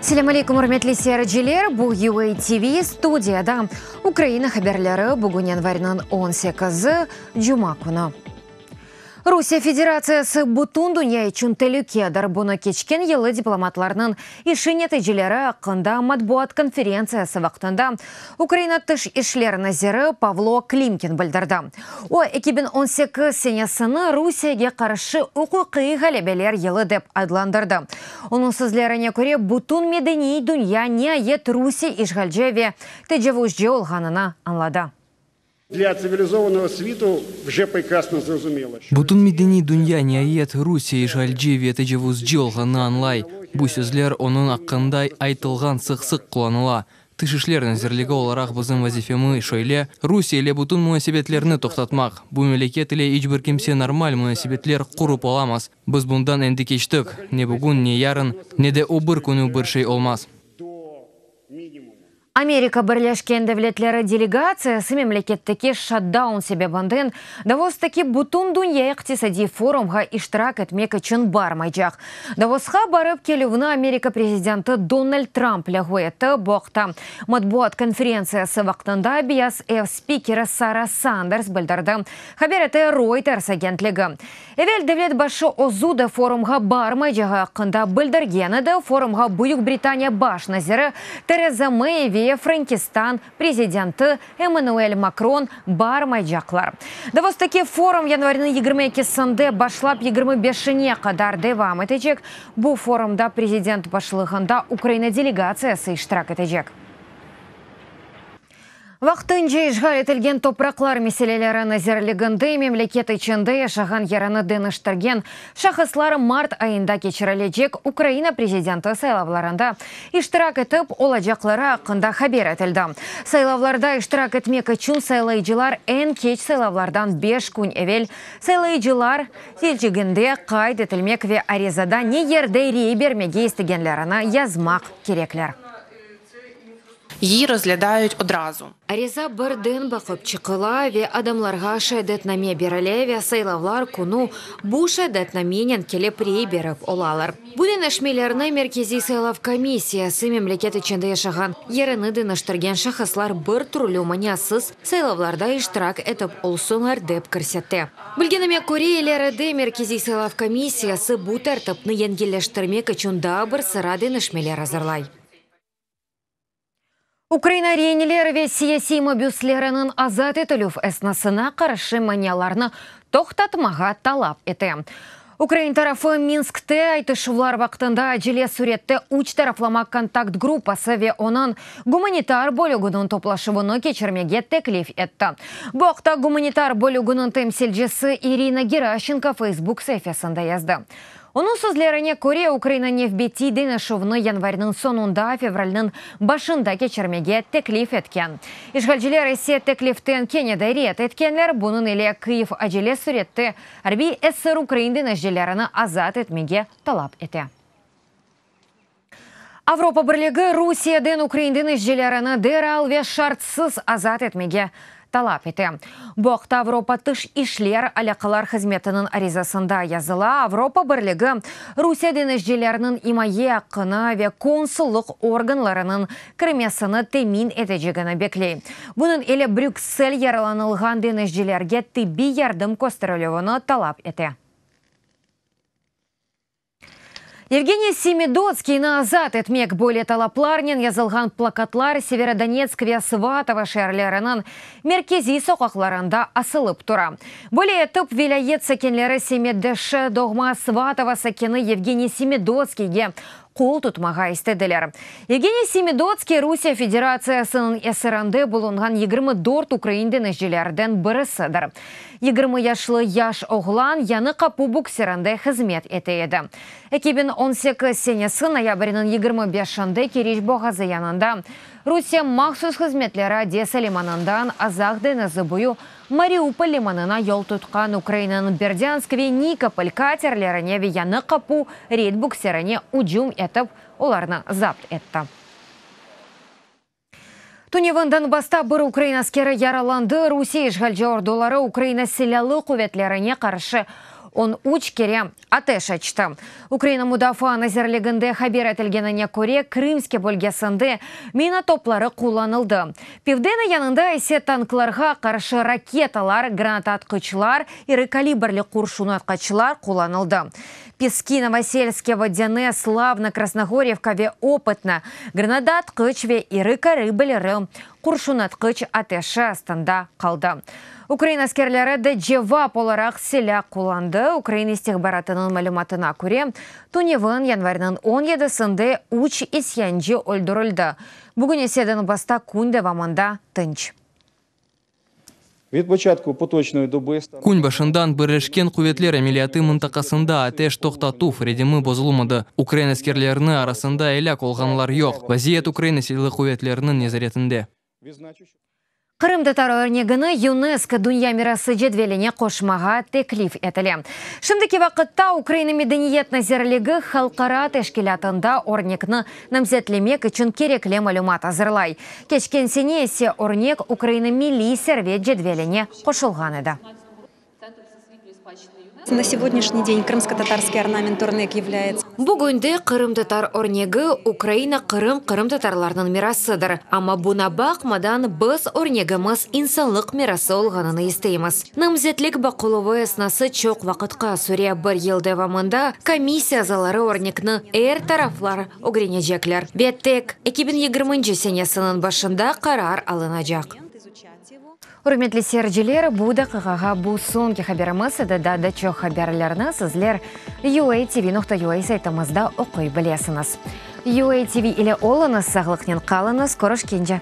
Selâm aleyküm, ürmetli seyirciler! Bu UA TV, studiyada Ukraina haberleri, bugün yanvarniñ 18-i, cuma künü. Rusiye Federatsiyası bütün dünya içün telükedir. Bunı keçken yılı diplomatlarnıñ işi neticeleri aqqında matbuat konferentsiyası vaqtında Ukraina Tış işler naziri Pavlo Klimkin bildirdi. O, 2018 senesini Rusiyege qarşı uquqiy ğalebeler yılı dep adlandırdı. Onıñ sözlerine köre, bütün medeniy dünya niayet Rusiye işğalci ve tecavuzcı olğanını añladı. Bütün medeniy dünya niayet Rusiye işğalci ve tecavuzcı olğanını añlay. Bu sözler onıñ aqqında aytılğan sıq-sıq qullanıla. Tış işler nazirligi olaraq bizim vazifemiz şöyle, Rusiye ile bütün munasebetlerni toqtatmaq. Bu memleket ile iç bir kimse normal munasebetler qurıp olamaz. Biz bundan endi keçtik. Ne bugün, ne yarın, ne de o bir künü bir şey olmaz. Amerika Birleşken Devletleri delegatsiyası memleketteki şatdaun sebebinden Davostaki Bütündünya iqtisadiy forumğa iştirak etmek içün barmaycaq. Davosqa barıp kelüvni Amerika prezidenti Donald Tramp lâğu etti. Bu aqta matbuat konferentsiyası vaqtında Beyaz Ev spikeri Sara Sanders bildirdi, haber ete Reuters agentligi. Evel devlet başı özü de forumğa barmaycağı aqqında bildirgen edi. Forumğa Büyük Britaniya baş naziri Tereza Mey ve Frenkistan prezidenti Emmanuel Makron barmaycaqlar. Davostaki forum yanvarniñ 22-sinde başlap 25-ine qadar devam etecek. Bu forumda prezident başlığında Ukraina delegatsiyası iştirak etecek. Vaqtınca işğal etilgen topraqlar meseleleri nazirliginde memleket içinde yaşağan yerini deñiştirgen şahıslar mart ayında keçirilecek Ukraina prezidenti saylavlarında iştirak etip olacaqları aqqında haber etildi. Saylavlarda iştirak etmek içün saylayıcılar eñ keç saylavlardan beş kün evel saylayıcılar sicilinde qayd etilmek ve arizada ne yerde rey bermege istegenlerini yazmaq kerekler. Її розглядають одразу. Ariza birden baqıp çıqıla ve adamlarğa şeadetname berile ve saylavlar künü bu şeadetnamenen kelip rey berip olalar. Bu deñişmelerni Merkeziy saylav komissiyası memleket içinde yaşağan yerini deñiştirgen şahıslar bir türlü maniasız saylavlarda iştirak etip olsunlar dep kirsetti. Bilgenime köre, ileride Merkeziy saylav komissiyası bu tertipni yengilleştirmek içün daa bir sıra deñişmeler azırlay. Ukraina reineler ve siyasiy mabüsleriniñ azat etilüv esnasına qarşı manialarnı toqtatmağa talap ete. Ukrain tarafı Minskte aytışuvlar vaqtında acele sürette üç taraflama kontakt gruppası ve onıñ gumanitar bölüginiñ toplaşuvını keçirmege teklif etti. Bu aqta gumanitar bölüginiñ temsilcisi İrina Geraşenko Facebook saifesinde yazdı. Onıñ sözlerine köre, Ukraina nevbetiy deñişüvni yanvarniñ soñunda, fevralniñ başında keçirmege teklif etken. İşğalciler ise tekliften kene de red etkenler, bunıñ ile Kyiv acele sürette arbiy esir ukrain deñizcilerini azat etmege talap ete. Avropa Birligi Rusiyeden ukrain deñizcilerini deral ve şartsız azat etmege talap ete. Bu aqta Avropa tış işler alâqalar hızmetiniñ arizasında yazıla. Avropa Birligi Rusiye deñizcileriniñ imaye aqqını ve konsullıq organlarınıñ kirmesini temin etecegini bekley. Bunıñ ile Brüksel yaralanılğan deñizcilerge tibbiy yardım kösterilüvini talap ete. Yevgeniy Semidotskiyni azat etmek, böyle talaplarnen yazılğan plakatlar Severodonetsk ve Svatovo şeerleriniñ merkeziy soqaqlarında asılıp tura. Böyle etip, vilâyet sakinleri semetdeşi, doğma Svatovo sakini Yevgeniy Semidotskiyge qol tutmağa istediler. Yevgeniy Semidotskiy Rusiye Federatsiyasınıñ esirinde bulunğan 24 ukrain deñizcilerden birisidir. 20 yaşlı yaş oğlan Yañı Qapu buksirinde hızmet ete edi. 2018 senesi noyabrniñ 25-inde Keriç boğazı yanında Rusiye mahsus hızmetleri Odesa limanından Azaq deñizi boyu Mariupol limanına yol tutqan Ukrainanıñ Berdânsk ve Nikopol katerlerine ve Yañı Qapu reyd buksirine ücüm etip, olarnı zapt etti. Tünevin Donbassta bir ukrain askeri yaralandı, Rusiye işğalci orduları Ukraina Silâlı quvetlerine qarşı. 13 kere ateş açtı. Ukraina Mudafaa nazirliginde haber etilgenine köre, Krımske bölgesinde mina topları qullanıldı. Pivdenna yanında ise tanklarğa qarşı raketalar, granataatqıçlar, iri kalibrli qurşunatqıçlar qullanıldı. Peski, Novoselske, Vodâne, Slavnı, Krasnoğorivka ve Opıtnı granataatqıç ve iri kalibrli qurşunatqıç ateşi astında qaldı. Ukraina askerleri de cevap olaraq silâ qullandı. Ukraina istihbaratınıñ malümatına köre, tünevin, yanvarniñ on yedisinde, üç isyancı öldürildi. Bugün ise Donbassta kün devamında tınç. Kün başından Birleşken quvetler ameliyatı mıntaqasında ateş toqtatuv rejimi bozulmadı. Ukrain askerleriniñ arasında elâk olğanlar yoq. Vaziyet Ukraina Silâlı quvetleriniñ nezaretinde. Qırımtatar örnegini YUNESKO Dünya mirası cedveline qoşmağa teklif etile. Şimdiki vaqıtta Ukraina Medeniyet nazirligi halqara teşkilâtında örnekni namzetlemek içün kerekli malümat azırlay. Keçken sene ise örnek Ukraina milliy servet cedveline qoşulğan edi. Na segodnyashniy den krımskotatarskiy ornament örnek yavlâyetsâ. Bugünde qırımtatar örnegi, Ukraina, Qırım, qırımtatarlarnıñ mirasıdır. Amma buña baqmadan, biz örnegimiz insanlıq mirası olğanını isteymiz. Namzetlik baqıluvı esnası çoq vaqıtqa süre, bir yıl devamında komissiya azaları örnekni er taraflar ögrenecekler ve tek 2020 senesiniñ başında qarar alınacaq. Ürmetli seyirciler, bu daqiqağa bu soñki haberimiz edi. Daa da çoq haberlerni sizler UATV.UA saytımızda oquy bilesiñiz. UATV ile oluñız, sağlıqnen qalıñız, körüşkence!